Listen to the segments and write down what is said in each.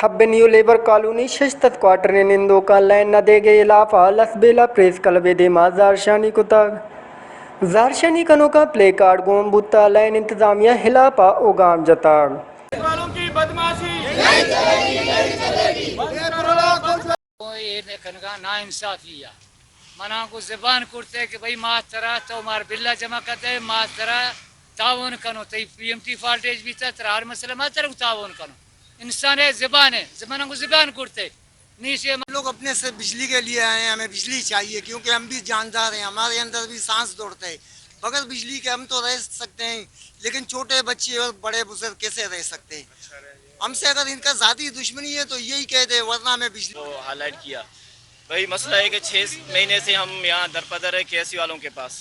حب new labour colony ششتت کوارٹر ءِ نندوکاں لین نہ دیگ ءِ ہلاپ ءَ لسبیلہ پریس کلب ءِ دیما زہرشانی کتگ۔ زہرشانی کنوکاں پلے کارڈ گون بوتہ، لین انتظامیہ ہلاپ ءَ اوگام جتگ۔ اے کنگا نا انصافی ءَ۔ منا گوں زبان کرتے کہ بھئی ما ترا، تو مار بلا جمع کرتے، ما ترا تعاون کنو، تئی پی ایم ٹی فالٹیج بیتا، ترا ہر مسئلہ ما ترا تعاون کنو۔ انسان ہے، زبان ہے، زبان کو زبان کرتے۔ نیشے ہم لوگ اپنے سے بجلی کے لیے آئے ہیں، ہمیں بجلی چاہیے، کیونکہ ہم بھی جاندار ہیں، ہمارے اندر بھی سانس دھڑتا ہے۔ بغیر بجلی کے ہم تو رہ سکتے ہیں، لیکن چھوٹے بچے اور بڑے بزرگ کیسے رہ سکتے ہیں؟ ہم سے اگر ان کا ذاتی دشمنی ہے تو یہی کہہ دے، ورنہ ہمیں بجلی کو ہائی لائٹ کیا۔ بھائی، مسئلہ ہے کہ چھ مہینے سے ہم یہاں درپدر ہے کے ایس سی والوں کے پاس۔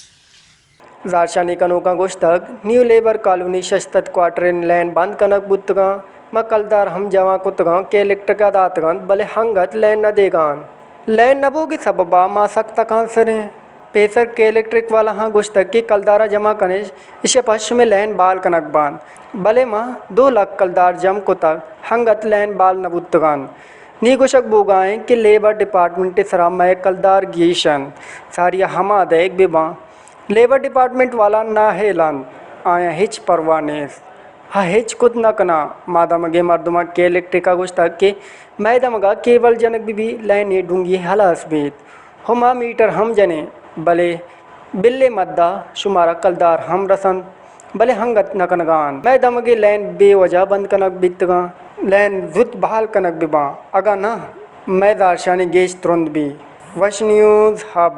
زہرشانی کنوکاں گوشتگ، نیو لیبر کالونی ششتت کوارٹر ءِ لین بند کنگ بوتگاں، ما کلدار ہم جمع کتگاں کہ الیکٹرک ءَ داتگاں، بلے ہنگت لین نہ دیگاں۔ لین نہ بوگ ءِ سبب ءَ ما سک تکانسر ایں۔ پیسر کہ الیکٹرک والاہاں گوشتگ کہ کلدار ءَ جمع کن اِش، ایشی ءَ پد شمئے لین بال کنگ بنت، بلے ما دو لکھ کلدار جم کتگ، ہنگت لین بال نہ بوتگاں۔ نی گوشگ بوگا ایں کہ لیبر ڈیپارٹمنٹ ءِ سرا مئے کلدار گیش اَنت، ساری ءَ ہما دئیگ بہ باں۔ لیبر ڈیپارٹمنٹ والا نااہل اَنت، آیاں ہچ پرواہ نیست۔ آ ہچ کت نہ کناں۔ ما دمگیں مردماں کہ الیکٹرک ءَ گوشتگ کہ مئے دمگ ءَ کیبل جنگ بہ بی، لین ءِ ڈونگی ہلاس بیت۔ ہما میٹر ہم جنیں، بلے بل ءِ مد ءَ شمارا کلدار ہم رسنت، بلے ہنگت نہ کنگا اَنت۔ مئے دمگے لین بے وجہ بند کنگ بیتگاں، لین زوت بحال کنگ بہ باں، اگاں نہ مئے زہرشانی گیش ترند بی۔ وش نیوز ہب۔